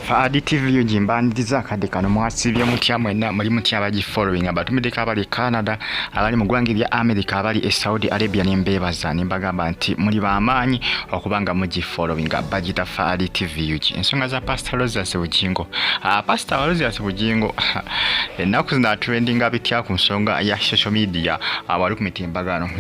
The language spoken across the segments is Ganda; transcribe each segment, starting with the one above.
Faadi TV UG mbaniriza akadde kano. Mwasiibye mutya mwenna? Muli mutya abagi following? Abatumiddeko abali e Canada, abali mu ggwanga erya America, abali e Saudi Arabia, ne mbeebaza ne mbagamba nti muli b'amaanyi okuba nga mugi following. Bagita Faadi TV UG. Ensonga za Pastor Rosius Bugingo. Pastor Rosius Bugingo ennaku zino atrendinga bitya ku nsonga ya social media, awali ku mitimbagano.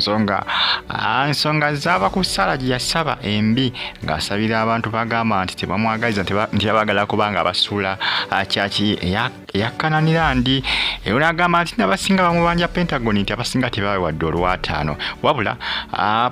Nsonga zaaba ku ssaala gye yasaba embi ng'asabira abantu bagamba nti tebamwagaliza, nti baagala kubanga abasuula kyaki eya Kananirandi. Era n'agamba nti n'abasinga bamubanja Pentagon, nti abasinga tebawewadde olwataano. Wabula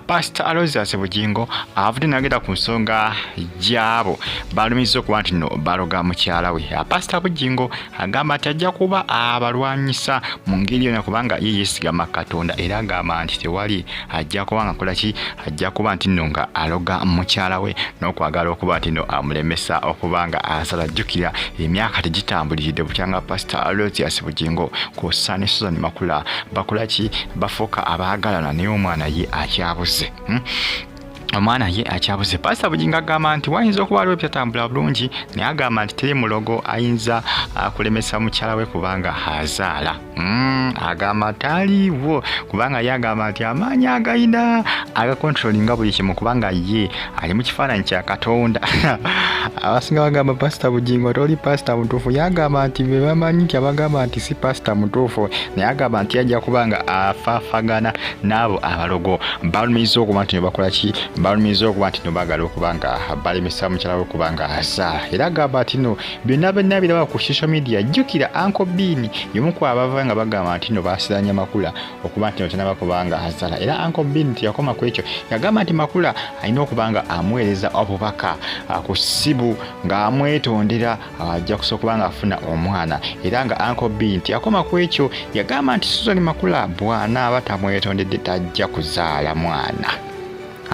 Pastor Aloysius Bugingo avudde n'agenda ku nsonga gy'abo balumizza okuba nti no baloga mukyala we. Pastor Bugingo agamba nti ajja kuba abalwanyisa mu ngeri yonna kubanga ye yeesigama Katonda, era agamba nti tewali ajja kuba nga akola ki, ajja kuba nti nno nga aloga mukyala we n'okwagala okuba nti no amulemesa okuba nga asala. Jjukira emyaka tegitambuliridde bukyanga Pasita Aloysius Bugingo kw'ossa ne Susan Makula bakola ki, bafuuka abaagalana, naye omwana ye akyabuze, Omwana ye akyabuze. Pasita Bugingo agamba nti wayinza okuba waliwo ebitatambula bulungi, naye agamba nti teri mulogo ayinza kulemesa mukyala we kubanga azaala. Agamba taliiwo kubanga ye agamba nti amaanyi agayina agakontrolinga buli kimu kubanga ye ali mu kifaananyi kya Katonda. Abasinga bagamba Pasita Bugingo toli pasita mutuufu. Yagamba nti be bamanyi nti abagamba nti si pasita mutuufu, naye agamba nti ajja kuba nga afaafagana n'abo abalogo balumiriza okuba nti nebakola ki, balumiriza okuba nti no baagala okuba nga balemesa mukyala we okuba nga azaala. Era agamba nti no byonna byonna biraba ku social media. Jjukira Uncle Bean y'omu ku abava nga bagamba nti no baasiranya Makula okuba nti no tanaba kuba nga azaala. Era Uncle Bean teyakoma ku ekyo, yagamba nti Makula alina okuba nga amuweereza obubaka ku ssibu ng'amwetondera, ajja kusobola okuba nga afuna omwana. Era nga Uncle Bean teyakoma ku ekyo, yagamba nti Susan Makula bw'anaaba tamwetondedde tajja kuzaala mwana.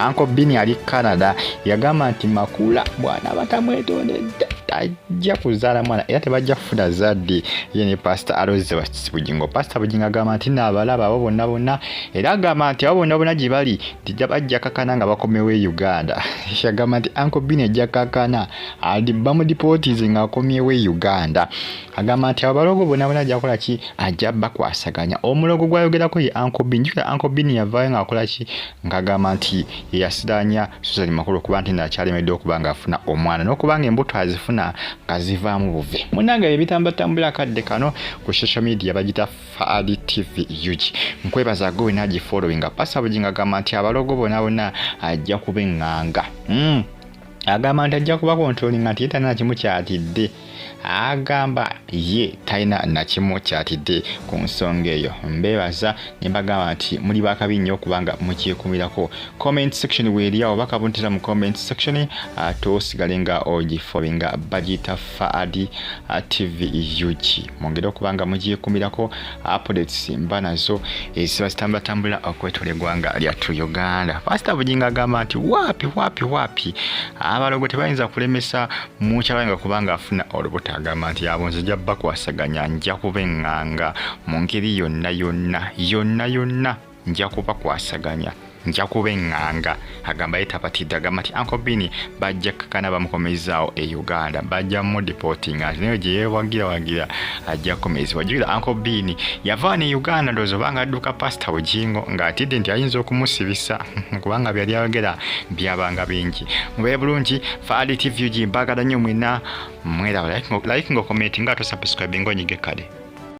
Uncle Bean ali Canada yagamba nti Makula bw'anaaba tamwetondedde tajja kuzaala mwana era tebajja kufuna zadde, ye ne Pasita Aloysius Bugingo. Pasita Bugingo agamba nti naabalaba abo bonna bonna, era agamba nti abo bonna bonna gye bali nti bajja kakana nga bakomewo e Uganda. Yagamba nti Uncle Bean ajja kakana bamudipotize ng'akomyewo e Uganda. Agamba nti abo balogo bonna bonna ajja kukola ki, ajja bakwasaganya. Omulogo gwayogerako ye Uncle Bean. Jjukira Uncle Bean yavaayo ng'akola ki, ng'agamba nti yeyasiraanya Susan Makulu okuba nti nakyalemedde okuba ng'afuna omwana n'okuba nga embuto azifuna nga zivaamu buve. Munnange, ebyo bitambatambula akadde kano ku social media, bagita Faadi TV UG. Nkwebaza gwe wena agifollowinga. Pastor Bugingo agamba nti abalogo bona bona ajja kuba eŋŋanga. Agamba nti ajja kuba controlling, nti ye talina nakimu kyatidde. Agamba ye talina nakimu kyatidde ku nsonga eyo. Mbeebaza ne mbagamba nti muli bakabi nnyo okubanga mukyekumirako. Comment section weeri awo, bakabuntira mu comment section, ate osigale nga ogifollowinga. Bagiyita Faadi TV UG. Mwongere okuba nga mugyekumirako, updates mba nazo eziba zitambulatambula okwetola eggwanga lyattu Uganda. Pasita Bugingo agamba nti waapi waapi waapi, abalogo tebayinza kulemesa mukyala nga kubanga afuna olubuto. Agamba nti abo nze nja bakwasaganya, nja kuba eŋŋanga mu ngeri yonna yonna yonna yonna, nja kubakwasaganya, nja kuba eŋŋanga. Agamba ye tabatidde. Agamba nti Uncle Bean bajja kakana bamukomezaawo e Uganda, bajja mudipootinga nti naye gye yeewagira wagira ajja kukomezebwa. Jjukira Uncle Bean yava ne Uganda, ndowooza obanga adduka Pasita Bugingo ng'atidde nti ayinza okumusibisa kubanga byali ayogera byabanga bingi. Mubeere bulungi. Faali TV UG, mbaagala nnyo mwenna. Mweraba, like nga okomenti nga ate osubscribe nga onyige kale.